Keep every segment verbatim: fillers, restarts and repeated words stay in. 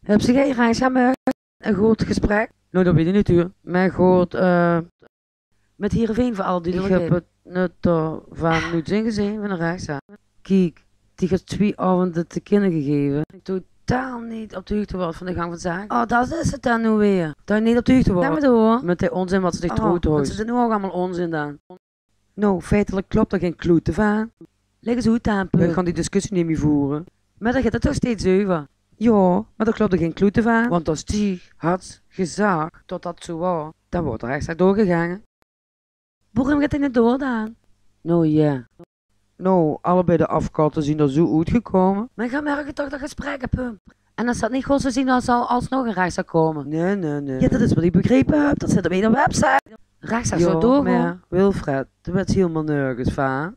Höbs se gei rechtszaak mörge? E good gesprek? Noe, dat weit ich neet, huur. Mer good, eh, mit Heerenveen, veur alle dudelikheid. Ich höb 't nut dao van noets in gezeen, van 'n rechtszaak. Kiek, die haet twie aovende te kinne gegeve. Totaal neet op de huugde waor van de gang van zaken. Oh, dat is 't dan noe weer. Dat ich neet op de huugde waor. Mit dae ónzin wat se dich troet. Dat is noe ouch allemaol ónzin dan. Noe, feitelik klop d'r gein kloete van. Lèk ins oet dan, Puk. Veer gaon die discussie neet mie voere. Mer dao geit 't toch steeds euver. Jao, mer dao klop d'r gein kloete van. Want es die hads gezag tot dat zoe waor, dan waor de rechtszaak doorgegange. Boerum geit 'r neet door dan? Noe, jao. Noe, allebei de afkatte zien d'r zoe oetgekómme. Mer gae mörge toch dat gesprek, Puk. En es dat neet good zou zien, dan zal alsnog 'n rechtszaak kómme. Nae, nae, nae. Jao, dat is wat ich begrepe höb. Dat steit op de website. Rechtszaak zou doorgaon. Mer Wilfred, doe wèts hielemaol nörges van.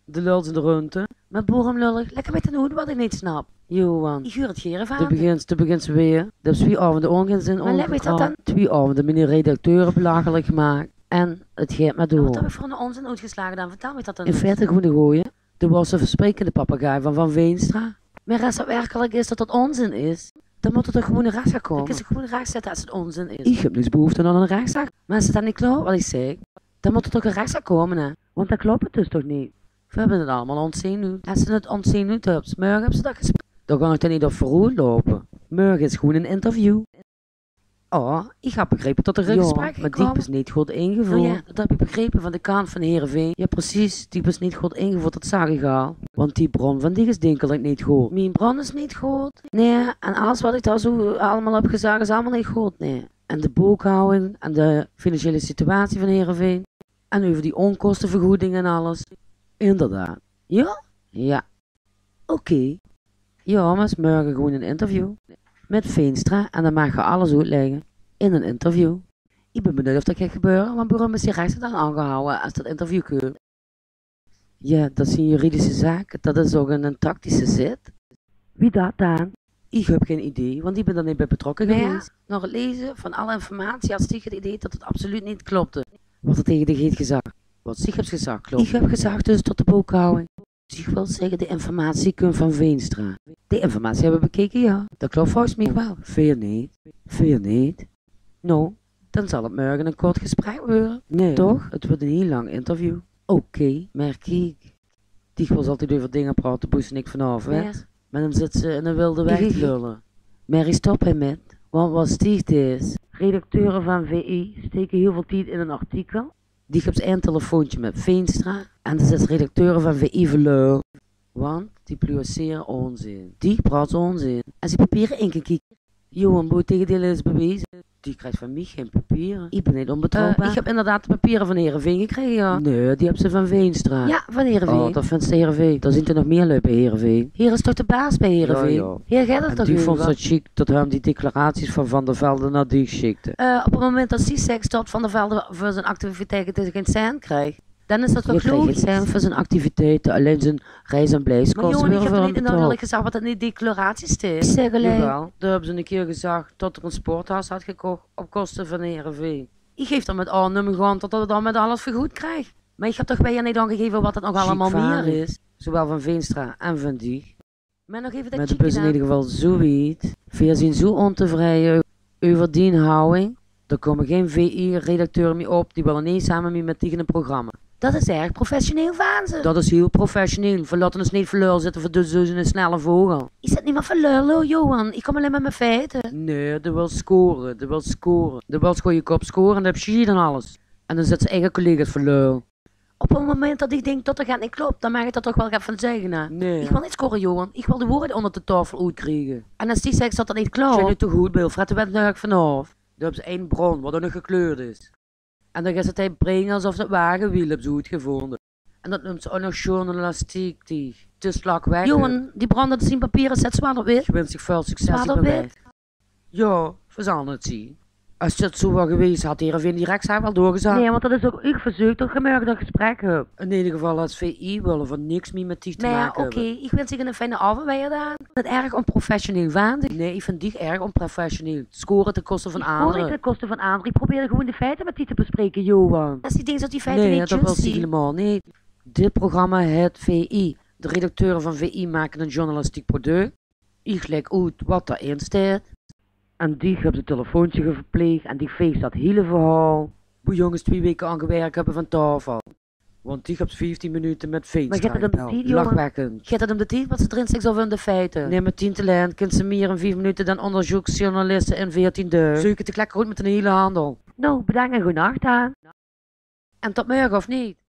De lul is in de runte. Mer boerum lul ich? Lèk mich dan oet wat ich neet snap. Johan. Ich huur 't gere van dich. Doe begins, doe begins weer. Doe höbs twie aovende ónzin. Mer lèk mich dat dan. Twie aovende meneer redacteur belachelik gemaak. En 't geit mer door. Wat höb ich veur 'n ónzin oetgeslage dan? Vertèl mich dat dan ins. In feite gewoen de gooje. Doe waors de versprekende papegaai van Van Veenstra. Mer es 't werkelik is dat dat ónzin is, dan mót 't toch gewoen 'n rechtszaak kómme. Dan kins se gewoen rechtzitte es 't ónzin is. Ich höb niks behoefte aan 'n rechtszaak. Mer es 't dan neet klop wat ich zèk, dan mót 't toch 'n rechtszaak kómme, hè? Want dan klop 't dus toch neet. Veer höbbe 't allemaol óntzeen noe. Es se 't óntzeen noe höbs, mörge höbs se dat gesprek. Dao gaon ich dan neet op veuroet loupe. Mörge is gewoen 'n interview. Oh, ich höb begrepe tot d'r 'n gesprek geit kómme. Jao, mer dich bis neet good ingevoerd. Oh jao, dat höb ich begrepe van de kant van Heerenveen. Jao, precies, dich bis neet good ingevoerd, dat zag ich al. Want die bron van dich is dinkelik neet good. Mien bron is neet good? Nae, en alles wat ich dao zoe allemaol höb gezag is allemaol neet good, nae. En de boekhawwing en de financiële situatie van Heerenveen. En euver die ónkostevergoeding en alles. Inderdaad. Jao? Jao. Oké. Jao, mer is mörge gewoen 'n interview mit Veenstra en dan maag geer alles oetlègke in 'n interview. Ich bön benuujd of dat geit gebeure, want boerum is die rechtszaak dan aangehawwe es dat interview kump? Jao, dat zien juridische zake. Dat is ouch 'n, 'n tactische zit. Wie dat dan? Ich höb gein idee, want ich bön dao neet bij betrokke gewees. Nao 't leze van alle informatie hads dich 't idee dat 't absoluut neet klopde. Wat 'r tege dich heet gezag. Wat dich höbs gezag, klop. Ich höb gezag dus tot de boekhawwing. Ich wil zègke, de informatie kump van Veenstra. De informatie höbbe v'r bekeke, jao. Dat klop volges mich waal. Veer neet. Veer neet. Noe, dan zal 't mörge 'n kort gesprek weure. Nae, toch? 't Weurt 'n hiel lang interview. Oké, mer kiek. Dich wils altied euver dinger praote boe se niks vanaaf wèts. Jao. Mer dan zits se in 'n wilde weg te lulle. Mer ich stop hie mit, want wat stieg is. Redacteure van V I steke hiel väöl tied in 'n artikel. Die höbs ein telefoontje mit Veenstra en de zès redacteure van V I veur lul. Want die publicere ónzin. Die praote ónzin. En ze papiere in kin kieke. Johan, boe 't tegendeil is beweze. Die kriegs van mich gein papiere. Ich bön neet ónbetrouwbaar. Eh, ich höb inderdaad de papiere van Heerenveen gekrege, jao. Nae, die höbs se van Veenstra. Jao, van Heerenveen. Oh, dat vinds se Heerenveen. Dao zien toch nog mie lui bij Heerenveen. Heer is toch de baas bij Heerenveen? Jao, jao. Heer geit 't toch euver? En die vónd 't sjiek dat heer die declaraties van Van der Velde nao dich sjikde. Eh, op 't moment dat zie zèk tot Van der Velde veur zien activiteite gein cent krieg, dan is dat toch logisch? Heer krieg gein cent veur zien activiteite, allein zien reis- en bleiskoste waere veur häöm betaald. Mer Johan, ich höb neet in de gezag wat dat in die declaraties steit. Jawel, dao höbbe ze 'ne kier gezag tot 'r 'n sporttas haw gekoch op koste van Heerenveen. Ich gaef d'r mit aan, num ich aan tot 'r dao mit alles vergoed krieg. Mer ich höb toch wiejer neet aangegeve wat dat nog allemaol mie is. Zowaal van Veenstra en van dich. Mer nog eve dat... Mer de bös in eder geval zoe wied. Veer zien zoe óntevreie euver dien hawwing. D'r kómme gein V I-redacteure mie op, die wille neet same mie mit dich in e programma. Dat is erg professioneel vaan ze. Dat is hiel professioneel. Veer laote us neet veur lul zitte veur zoe'n snelle vogel. Is dat neet mie veur lul, Johan? Ich kóm allein mer mit feite. Nae, de wils score, de wils score. De wils gooj kop score en de höbs sjie aan alles. En dan zèts se eige collega's veur lul. Op 't moment dat ich dink tot 'r get neet klop, dan maag ich dao toch waal get vaan zègke, hè? Nae. Ich wèl neet score, Johan. Ich wèl de woerheid oonder de taofel oetkriege. En es die zèks tot dat neet klop... Sjei noe toch good, Wilfred, dao wèt ich vanaaf. Dao höbs se ein bron, wat ouch nog gekleurd is. En dan geis se 't bringe esof se 't wagewiel höbs oetgevoonde. En dat nums se ouch nog journalistiek, die... 't Is lak weg. Johan, die bron, dat zien papiere, zèt zwaar op wit. Ich wins dich väöl succes, ich bön weg. Jao, veer zalle 't zien. Es dat zoe waor gewees, had Heerenveen die rechtszaak waal doorgezat. Nae, want dat is ouch eur verzeuk tot geer mörge dat gesprek höb. In eder geval, es V I wille veer niks mie mit dich te make höbbe. Mer oké, ich wins dich 'ne fijne aovend wiejer daan. Is dat erg onprofessioneel vaan dich? Nae, ich vin dich erg onprofessioneel. Score ten koste vaan aandere. Ich score ten koste vaan aandere. Ich probeer gewoen de feite mit dich te bespreke, Johan. Es dich dinks tot die feite neet juus zien. Nae, dat wils se hielemaol neet. Dit programma heet V I. De redacteure vaan V I make e journalistiek product. Ich lèk oet wat d'r-in steit. En diech höbs 't telefoontje gevepleeg en diech veegs dat hiele verhaol. Boe jonges twie weke aon gewèrk höbbe vaan taofel. Want diech höbs vieftien minute mèt Veenstra gebeld. Meh geit 't um de tied, jonge? Lachwekkend. Geit 't um de tied wat ste d'rin steks of um de feite? Nein, mèt dien talent kins te mie in vief minute daan oonderzeoksjournaliste in veertien daog. Zeuk 't dich lekker oet mèt d'n hiele handel. Noe, bedaank en goeie nach, hè. En tot mörge, of neet?